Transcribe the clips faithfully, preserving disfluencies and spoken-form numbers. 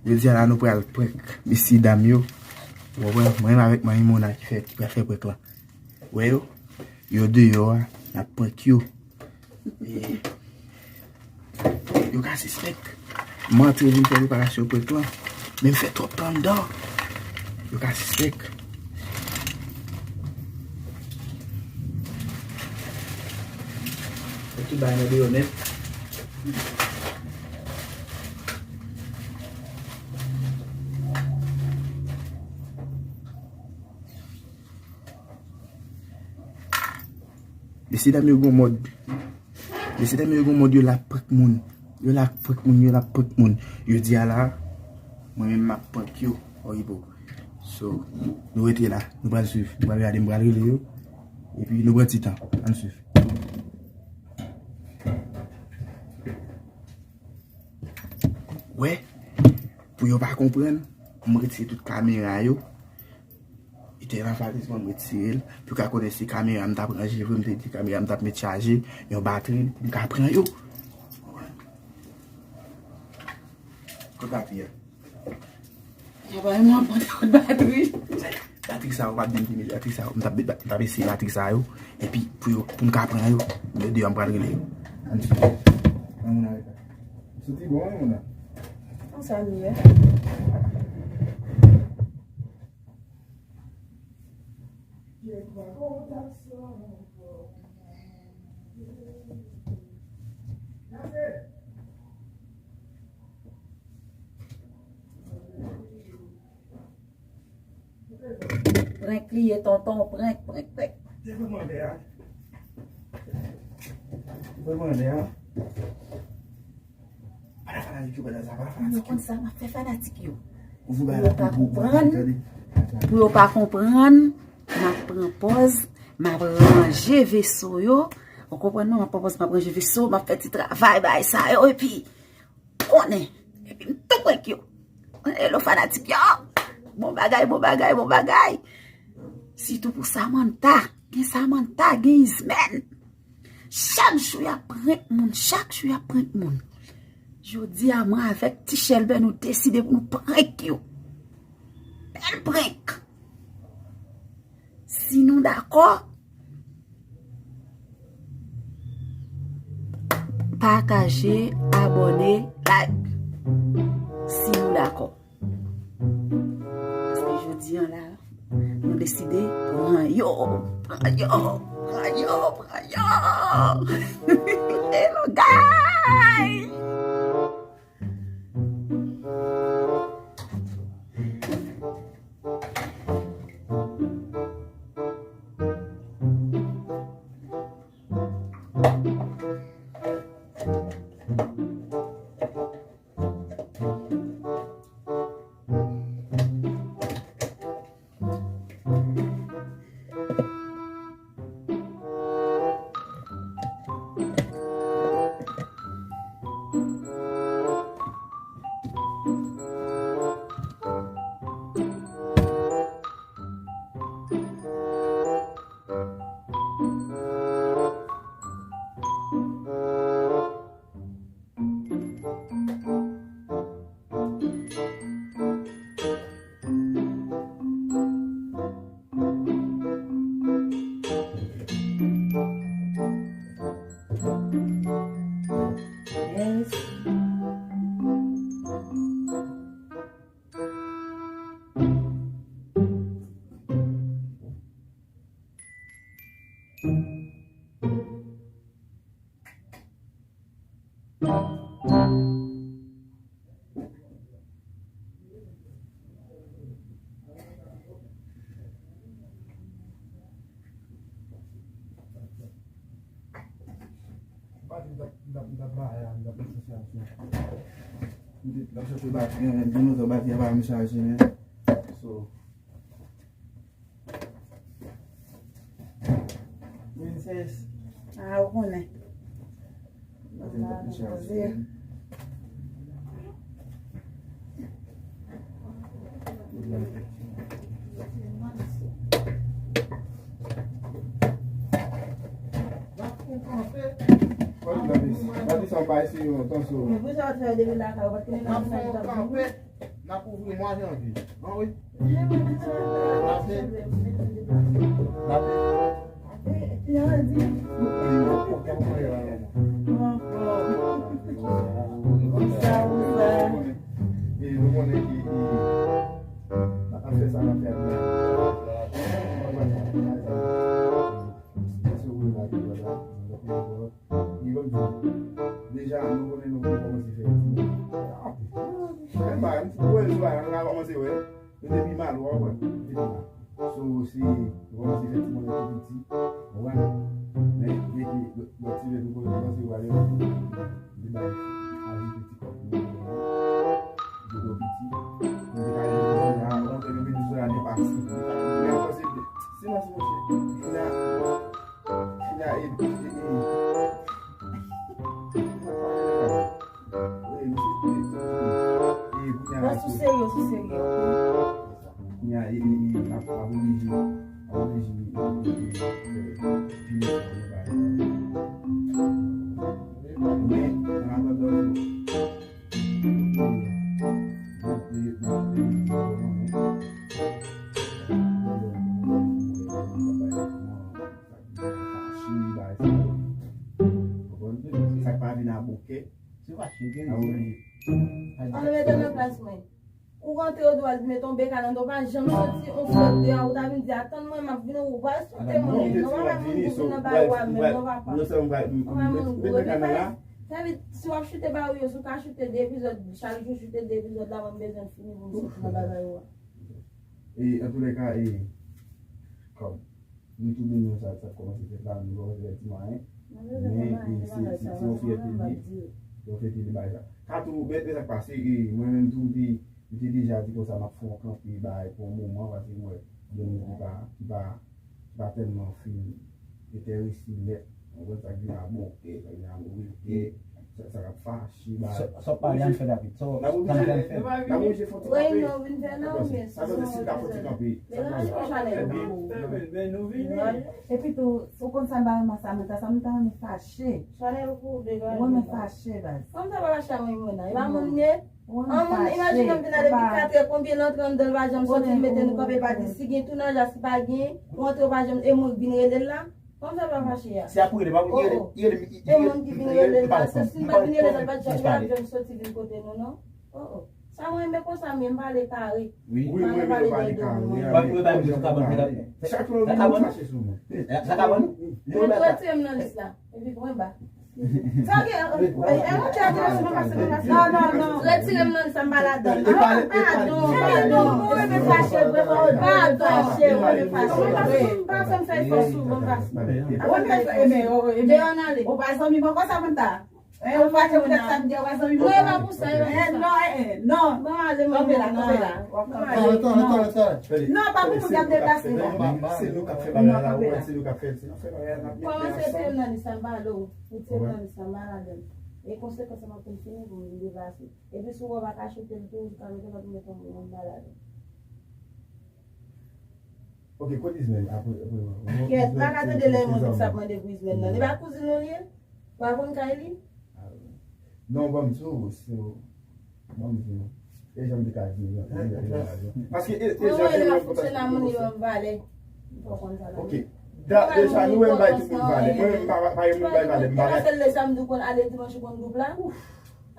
Jodi a la, nou pral prank mesye dam yo. Ou konprann? Mwen menm avèk Manmi Mona ki fè, ki pral fè prank lan. Wè yo? Yo deyò a, n ap prank yo. E, yo ka sispèk. M antre vin fè preparasyon prank lan. Men m fè twòp tan anndan. Yo ka sispèk. Fè tout bagay nan deyò nèt. Mesye dam yo gon mòd. Mesye dam yo gon mòd, yo la prank moun. Yo la prank moun, yo la prank moun. Jodi a la, mwen menm m ap prank yo. Oyibo. So, nou rete la. Nou pral swiv. Nou pral gade, m pral rele yo. Epi nou pran ti tan. Ann swiv. Wè, pou yo pa konprann, m retire tout kamera yo. Li te nan valiz mwen, m retire l. Pou yo ka konnen se kamera m t ap ranje vre, m te di kamera m t ap met chaje, yon batri, pou m ka pran yo. Kot batri a? Apa, mwen pran tout batri. Batri sa yo, pa byen fini, batri sa yo. M t ap, m t ap eseye batri sa yo. Epi, pou yo, pou m ka pran yo, yo deyò, m pral rele yo. Ann swiv. Nan moun areta. Soti bon, moun nan. Konsa m ye. Prank li ye, tonton, prank, prank, prank. Devan mande a. Devan mande a. Pa nan fanatik yo, pa nan sa, pa nan fanatik yo. Nou konn sa m ap fè fanatik yo. Pou yo pa konprann, pou yo pa konprann, m ap pran pòz, m ap ranje veso yo. Ou konprann non, m ap pran pòz, m ap ranje veso, m ap fè ti travay, bagay sa yo, epi konnen. Epi m tou prank yo. Hello fanatik yo. Bon bagay, bon bagay, bon bagay. Sitou pou Samantha. Gen Samantha, gen Ismèn. Chak jou y ap prank moun, chak jou y ap prank moun. Jodi a, mwen avèk Ti Chèlbè, nou deside pou nou prank yo. Bèl prank. Si nou dakò, pataje, abòne, like. Si nou dakò. Paske jodi a la, nou deside pran yo, pran yo, pran yo, pran yo. Hello, guys! Pati m t ap, m t ap, m t ap bay a, m t ap mete sou apsyon. M te, m t ap chèche batri, men, di nou sa batri a pa vin chaje, men. So, Princess. Ah, ou konnen. Batri m t ap mete chaje. Batri sa pa eseye lontan, so. Men pou sa w te fè depi lakay ou, paske nan lakay ou t ap vini. N ap ouvri mwa janvye. An wi. N ap fè. N ap fè. E nou konnen ki, ki, n ap fè sa, n ap fè. Deja, nou konnen nou kòmanse fè timoun. Mwen, mwen, mwen, nou kòmanse wè. Nou te pi mal, ou konprann? Nou te pi mal. So, se, nou kòmanse fè timoun tou piti. Ou konprann? Men, men ki, lòt ti lè nou kòmanse wè, nou te bay aji piti kòb nou. Dodo piti. Nou te ka jwe Venezuela, nou te jwe Venezuela de pase. Men ankò se silans monchè. Kounya, kounya, e, e, e, e, e, e, e, kounya la, sou serye, sou serye, ok? Kounya, e, e, e, ap, ap oblije, ap oblije, e, e, e, e, fini sa, nou pa. Men, an atandan, sa k pa vin a bouke. Se fache gen. An nou mete nan plas mwen. Ou rantre, ou dwe al mete yon beka nan do, pa janm soti yon flòt deyò, ou ta vin di, "Atann mwen, m ap vini," ou pral sou tè mwen, non, pa moun ki vin nan bagay ou a menm, non, papa. Non sèlman m pral, m, m, m, m, beka nan la. Sa vle di, si w ap choute ba ou yo, si w ka choute de epizòd, chak jou choute de epizòd la, mwen m bezwen fini pou m soti nan bagay ou a. E, antoulèka, e, kòm nou tou beni nan sa, sa k kòmanse fèt la, nou kòmanse fè ti mwayen. Men, e, se, se, se yon fyète li ye. Se yon fyète li bagay sa. Katou, men, men sa k pase, e, mwen menm tou, m te, m te deja di konsa, m ap fè yon kanpe bagay pou yon moman, paske m wè gen moun ki pa, ki pa, ki pa tèlman fin enterese nèt. Ou konprann sa k vin a bon kè, sa k vin a move kè, sa, sa k ap fache, bagay. Sa, sa w pale a, n fè rapid. Sa w, sa n fè, n fè. N ap oblije fè yon ti kanpe. Reyinyon vin fè la, oubyen sa vle di si n ta fè yon ti kanpe, sa k pral fèt? Men nou vini. Epi tou, ou konn sa m pa renmen sa, men sa m ta renmen fache. Ou renmen fache, baz. Kòm sa pa fache a mwen, mwen nan. E pa moun m ye. An moun, imajine m vin la depi katrè, konbyen l antre anndan, l pa janm soti, l mete nou kanpe, l pa di si gen tounaj la, si pa gen, ou antre, ou pa janm, e moun k vin rele l la. Kòm sa pa fache a? Se ap rele, pa rele, rele, e moun ki vin rele l la, se si m pa t vin rele l la, l pa t janm, l pa t janm soti vin kote nou, non. O, o. Sa mwen renmen konsa, men m pale kare. Wi, mwen renmen pale kare. Chak lè ou vin ou fache sou mwen. Sa ka ban nou? Mwen retire m nan lis la. Epi mwen ba. Sa gen, e, e, non, non, non. Retire m nan sa m pa ladan. E pale, e pale. Padon, padon. Ou renmen fache vre, ou renmen fache, ou renmen fache vre. Pa fè m fè efò sou mwen, pa. Ou renmen fè, e, men, o, e, men, deyò n ale. Ou pa zanmi mwen konsa mwen ta. E, ou fache poutèt sa m di, ou pa zanmi mwen. Non, e pa pou sa, e pa pou sa. E, non, e, e, non. Bon, ale, mwen, kanpe la, kanpe la. Kanpe la. Non, pa pou moun k ap deplase la. Se nou k ap fè bagay la, ou wè, se nou k ap fè, se nou k ap fè bagay la, n ap mete ansanm. Kòmanse fè m nan lis la, m pa lou. Ou tire m nan lis la, m pa ladan l. E konsekans sa m ap konn fini pou m deplase. Epi si w wè w pa ka choute l tou, ou ka mete lòt, ou mete yon moun, m pa ladan l. Ok, kote Ismaël? Apre, apre, apre. Kèt, pa ka tande lè yon moun sa ap mande pou Ismaël nan. E pa kouzin ou li ye? Ou pa konn kay li? Non, ban m di w, si w, ban m di w. E jan m te ka di w, jan, jan, jan, jan. Paske e, e jan, e jan, jan, jan, jan, jan. Ok. Da, deja, nou wè m bay tout moun valè. Mwen menm, m pa, pa, pa gen moun bay valè, m pa bay. E pa sèl lè samdi ou konn ale dimanch ou konn gwoup la? Ouf,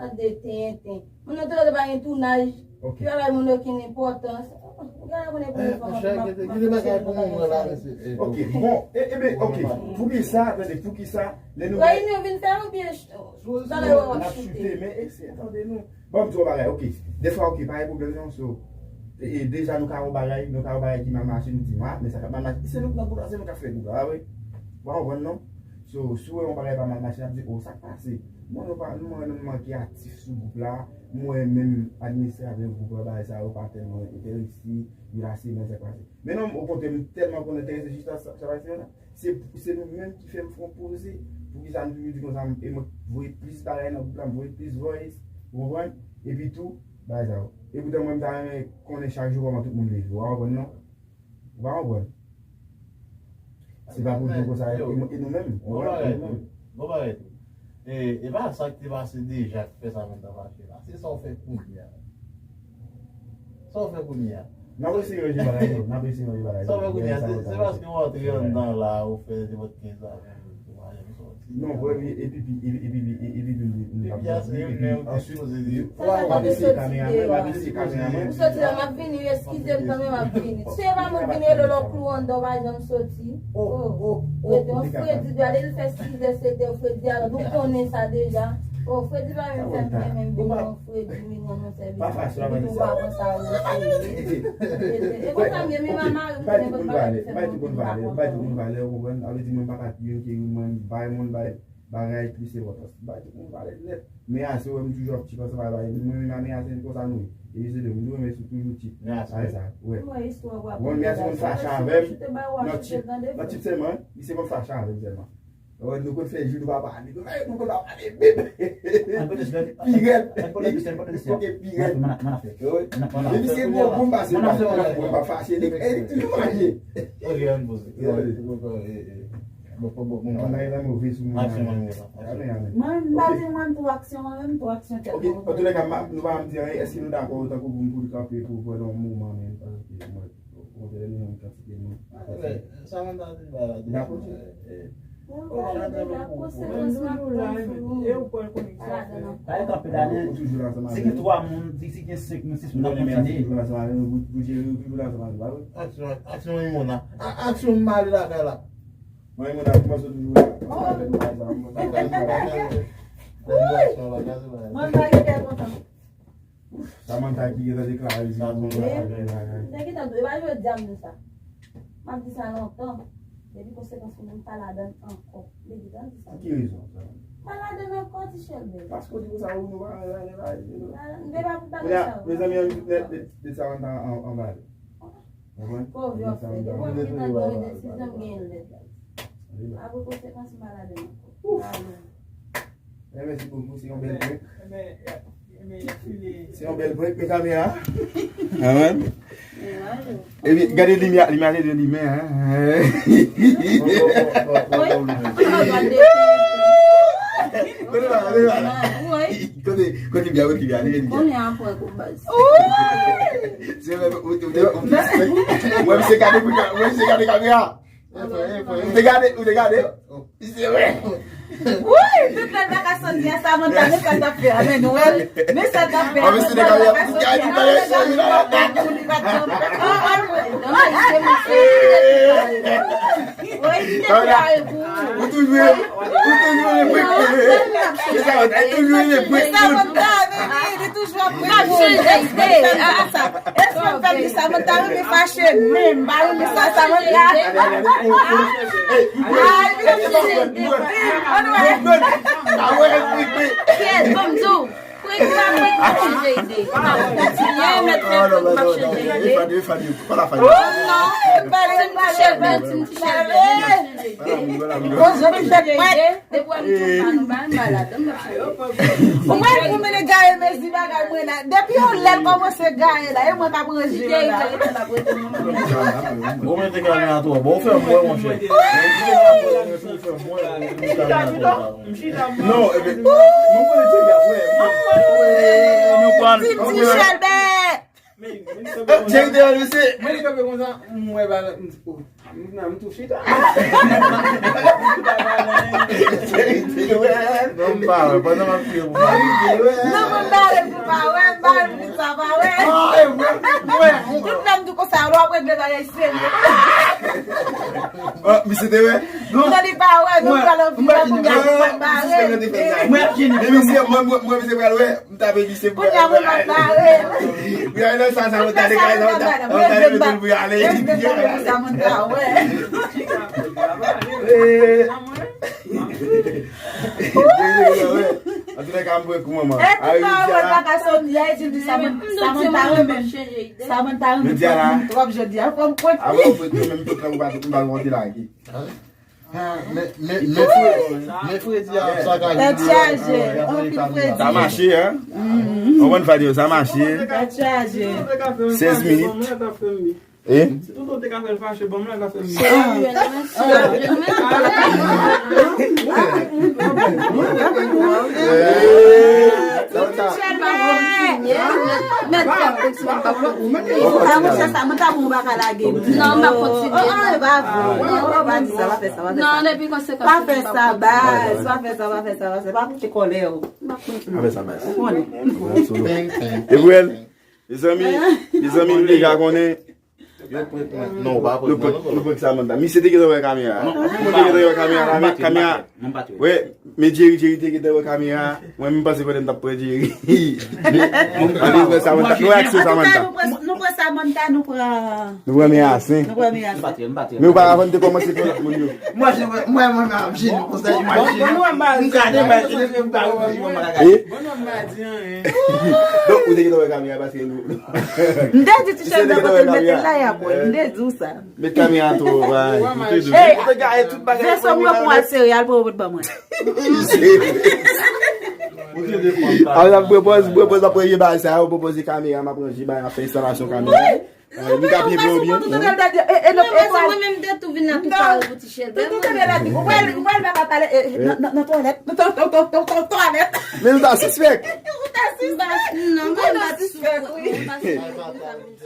tande tenten. Moun nan te pa gen tounaj. Ok. Yo pa bay moun okenn enpòtans. Ou genlè konnen premye fwa m ap, m ap, m ap fonksyone nan bagay sa yo. Ok, bon, e, e ben, ok. Poukisa, tande, poukisa, lè nou... Reyinyon vin fè oubyen ch-, talè w ap choute? N ap choute, men, e, se, tande nou. Bon, m di w bagay, ok. Defwa, ok, pa gen pwoblèm non, so, e, e, deja nou ka wè bagay, nou ka wè bagay ki mal mache, nou di, "Mwa, men sa k ap mal mache, se nou k nan gwoup la, se nou k ap fè gwoup la, pa vre?" Ou pa konprann non? So, si w wè yon bagay pa mal mache, n ap di, "O, sa k pase?" Mwen, nou pa, mwen, nou manke aktif sou gwoup la, mwen menm, administratè gwoup la, bagay sa yo pa tèlman enterese, yo la se men sa k pase. Men non, okontrè, m tèlman konn enterese jis sa, sa, sa k pase la. Se, se nou menm ki fè m fè yon poze. Poukisa m toujou di konsa, m, e mwen voye plis bagay nan gwoup la, m voye plis voice, ou konprann? Epi tou, bagay sa yo. E poutan mwen, m ta renmen konnen chak jou kòman tout moun leve. Ou pa konprann non? Ou pa konprann? Se pa pou di konsa, e, e nou menm, ou konprann? Bon bagay tou. E, e pa sa ki te pase deja ki fè sa menm tan fache la. Se sa w fè kounye a. Sa w fè kounye a? N ap eseye ranje bagay yo, n ap eseye ranje bagay yo. Sa w fè kounye a? Se, se paske w antre anndan la, ou fè nenpòt kenz la, ou pa janm sòti. Non, vrè, epi, epi, epi, epi, epi, epi, epi, epi, answit, m ap eseye kameraman, m ap eseye kameraman. M soti la, m ap vini, eskize m kanmenm, m ap vini. Se pa mwen k vini, e lè w klou anndan, w pa janm soti. Oh, oh, oh, rete yon fredi, ale l fè sizè, setè, fredi a, nou konnen sa deja. Oh, fredi pa menm fè m byen, menm vini yon fredi, vini yon non sèvis. Pa fache la, Vanessa. Epi tou pa pran sa o serye. E konsa m ye, men mari m te nenpòt bagay ki fè m anpil pa kontan. Bay tout moun valè, bay tout moun valè, ou konprann? Sa vle di mwen pa ka youn ke youn, mwen bay moun bay bagay plis enpòtans. Bay tout moun valè nèt. Men ase wè m toujou ap chip ansanm avè l. Mwen menm a men ase konsa nou ye. E se de m tou renmen sou toujou chip. Avè sa, wè. Mwen menm ase konn fache avè m. Nan chip, nan chip sèlman, li se konn fache avè m sèlman. Wè, nou konn fè jou nou pa pale. Nou konn pa pale menm. Pi rèd. Ok, pi rèd. Depi se bon pou m pase, mwen pa fache, li toujou fache. Ok, ann poze. Mwen pa gen nan move sou moun. Aksyon, mwen, mwen. Mwen, m pa di mwen tou aksyon, mwen menm tou aksyon tèt mwen. Ok, antouka, nou pa janm di anyen, èske nou dakò tankou pou m pou l kanpe pou pandan yon moman menm, paske mwen, mwen te renmen yon kantite moun. Sa mwen ta di ba la. Dakò. Mwen pa di dakò, se konsekans m ap pran sou nou. Pa gen kanpe la, non. Se gen twa moun, si, si gen senk moun, sis moun ap kontinye. Aksyon, aksyon, Mimona. A- Aksyon, m ale lakay la. Mwen, mwen ap kòmanse toujou la. Mwen pa gen kè kontan. Samantha ki gentan deklare li pou mwen. M te gentan di, e pa jodi a m di sa. M ap di sa lontan. Depi konsekans pou mwen pa ladann ankò. M te gentan di sa. Pou ki rezon sa? Pa ladann ankò, ti Chèlbè. Paske w di konsa, ou nou pa ladann ankò. M te pa pou bagay sa. Mezanmi, met Samantha an valè. Kòve w ap fè. Depi w ap gentan gen desizyon, m genyen lèt. Apre konsekans, m pa ladann ankò. Eh, mèsi bokou, se yon bèl prank. Se yon bèl prank, men kamera. Amen. Epi, gade limyè, limyè te de limen, hein. Kote la, kote la. Kote, kote limyè, kote limyè, limyè. Konnen apre kou baz. Se vre, ou, ou, ou, ou, mwen, misye gade pou, mwen, misye gade kamera. Ou te gade, ou te gade. Misye, wè. Wi, tout lè baka soti a, Samantha, men sa t ap fè a, men nou wè l, men sa t ap fè a. Misye te gade, misye te gade. Ou toujou, ou toujou respekte. Se sa, ou toujou respekte. Samantha, men li toujou ap respekte. Èske m fè di Samantha renmen fache? Men m pa renmen sa, Samantha. Ay, misye. Ann wè. Kiyès? Ban m di w. Prank la, prank m ap chanje ide. Kontinye, mèt fè prank m ap chanje ide. Fanny, Fanny, pa la Fanny. Oh non, m pa renmen, m pa renmen. Ti Chèlbè, ti Chèlbè. Bon, jan ki fè prank. Depi w ap di m pa, nou pa malad, m ap chanje. Ou wè pou mwen gaye mezi bagay mwen la. Depi yon lè l kòmanse gaye la, e mwen k ap ranje yo la. Bon, mwen te gade a twò. Bon, ou fè m wè, monchè. Ou fè m wè. Non, epi, nou konnen Thierry ap wè. Ti, ti Chèlbè. Thierry te wè, mesye. Mwen li kanpe konsa, m wè ba la, m di, oh. M nan, m tou chita. Non, m pa wè, pandan m ap kriye pou Marie. Non, mwen bare pou pa wè, m bare pou sa pa wè. Tout lè m di konsa, lè w ap regle bagay serye. Misye te wè? Non. Nan li pa wè, nou pral anvi la kounye a, m bare. Mwen ap jene. Misye, mwen, mwen, mwen, misye pral wè. M t ap evite pou. Kounye a mwen m ap bare. Pou y ale sa, sa mwen ta dekale, sa mwen ta, mwen ta leve tou pou y ale. Mwen vle m ta wè. Antouka, m pran kou manman. E tout pa wè pa ka soti, a di m di sa mwen, sa mwen ta renmen. Sa mwen ta renmen. Jodi a la. Twòp jodi a, fò m konte. Avan ou pran kou menm tout tan ou pa, ou pa monte la, ki? Men, men, men, men fredi a ap sakaje. Tèt chaje, anpil fredi. Sa mache, hein? Ou konn fè sa mache. Tèt chaje. Sèz minit. E? Si tonton te ka fè l fache, ban m la ka fè l. Mèt, mèt, Ou menm ki... Ah, monchè, sa, mwen ta bon, ou pa ka lage m. Non, m pa kontinye. Oh, oh, e pa vre. Non, pa di sa, pa fè sa, pa fè sa. Non, depi konsekans. Pa fè sa, baz. Pa fè sa, pa fè sa, pa fè sa. Pa pote kòlè, ou. Pa fè sa, baz. Konnen. Epi, mezanmi, mezanmi, nou deja konnen. Yo prank mwen. Non, ou pa prank mwen. Nou prank, nou prank Samantha. Misye te gentan wè kamera. Non, mwen te gentan wè kamera, kamera, kamera. Mwen pa t wè. Wè, men Jerry, Jerry te gentan wè kamera. Mwen menm panse kote m t ap pran Jerry. Ann wè Samantha. Nou wè aksyon Samantha. Nou pran, nou pran Samantha, nou pran... Nou pran Meyasen. Nou pran Meyasen. Mwen pa t wè, mwen pa t wè. Men oparavan, nou te kòmanse pran lòt moun yo. Mwen, mwen, mwen, mwen, ap jene konsa, imajine. Bon, bon, nou anba di an, imajine, imajine, imajine, imajine. Bon, nou anba di an, hein. Donk, ou te gentan wè kamera paske nou... M te di ti chèf nan kote l mete l la, y ap wè. M te di w sa. Met kamera tou, bay. Hey, ou te gaye tout bagay. Vè sou mwen pou al sere, al pran yon pot ban mwen. Ou te defann pa. Ala, m pran pòz, m pran pòz, m ap pran vye bagay sa yo, m pran pòz kamera, m ap ranje bagay, m ap fè enstalasyon kamera. Wi. Eh, nou ka pye pran ou byen? Tout tande l ta di, e, e, non, e, mwen menm m te tou vin la tou pare pou ti chèl. Tout tande l ta di, ou pral, ou pral ba pa pale, e, e, nan, nan, nan twalèt, nan, nan, nan, nan, nan twalèt. Men nou ta sispèk. Ou ta sispèk. Non, mwen pa sispèk, wi. Mwen pa sispèk.